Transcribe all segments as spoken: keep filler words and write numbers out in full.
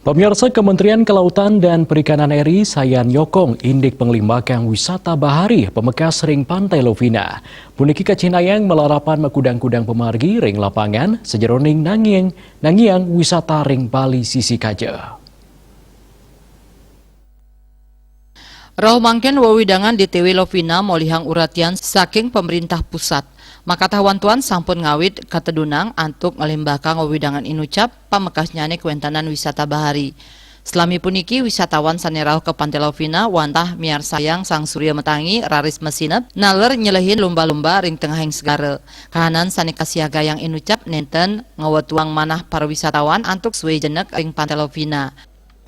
Pemirsa, Kementerian Kelautan dan Perikanan R I sayan nyokong indik pengelimbakan wisata bahari pemekas ring Pantai Lovina. Puniki kacinayang malarapan makudang-kudang pamargi ring lapangan sajeroning nangiang, nangiang wisata ring Bali sisi kaja. Rauh mangkin wewidangan D T W Lovina molihang uratian saking pemerintah pusat. Makatah wantuan sampun ngawit katedunang antuk nglimbakang wewidangan inucap pamekasnyane kawéntenan wisata bahari. Salami puniki, wisatawan sane rauh ka Pantai Lovina wantah miarsayang sang surya matangi raris masineb, naler nyelehin lumba-lumba ring tengahing segara. Kahanan sane kasiagayang inucap nenten ngwetuang manah para wisatawan antuk suwe jenek ring Pantai Lovina.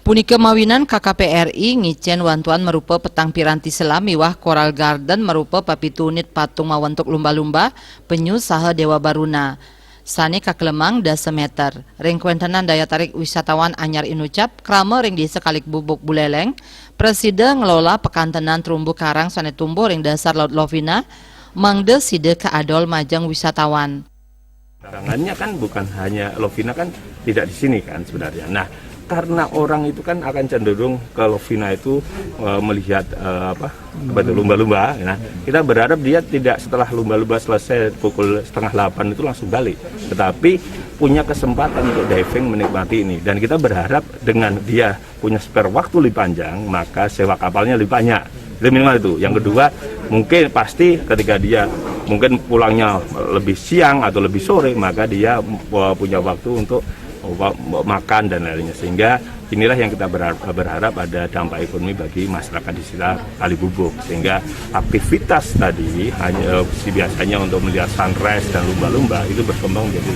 Punika mawinan K K P R I ngicen wantuan marupa petang piranti selam miwah Coral Garden marupa papitu unit patung mawentuk lumba-lumba, penyu saha Dewa Baruna. Sane kakelemang dasa meter. Ring kawéntenan daya tarik wisatawan anyar inucap, krama ring Desa Kalik Bubuk Buleleng, prasida ngelola pakantenan terumbu karang sane tumbuh ring dasar Laut Lovina, mangda sida kaadol majeng wisatawan. Tantangannya kan bukan hanya Lovina kan tidak di sini kan sebenarnya. Nah, karena orang itu kan akan cenderung ke Lovina itu eh, melihat eh, apa apa itu lumba-lumba. Nah, kita berharap dia tidak setelah lumba-lumba selesai pukul setengah delapan itu langsung balik, tetapi punya kesempatan untuk diving menikmati ini. Dan kita berharap dengan dia punya spare waktu lebih panjang, maka sewa kapalnya lebih banyak. Itu minimal itu. Yang kedua, mungkin pasti ketika dia mungkin pulangnya lebih siang atau lebih sore, maka dia eh, punya waktu untuk eh, makan dan lainnya. Sehingga inilah yang kita berharap, berharap ada dampak ekonomi bagi masyarakat di sekitar Kali Bubuk. Sehingga aktivitas tadi hanya eh, si biasanya untuk melihat sunrise dan lumba-lumba itu berkembang menjadi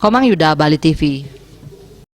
Komang Yuda, Bali T V.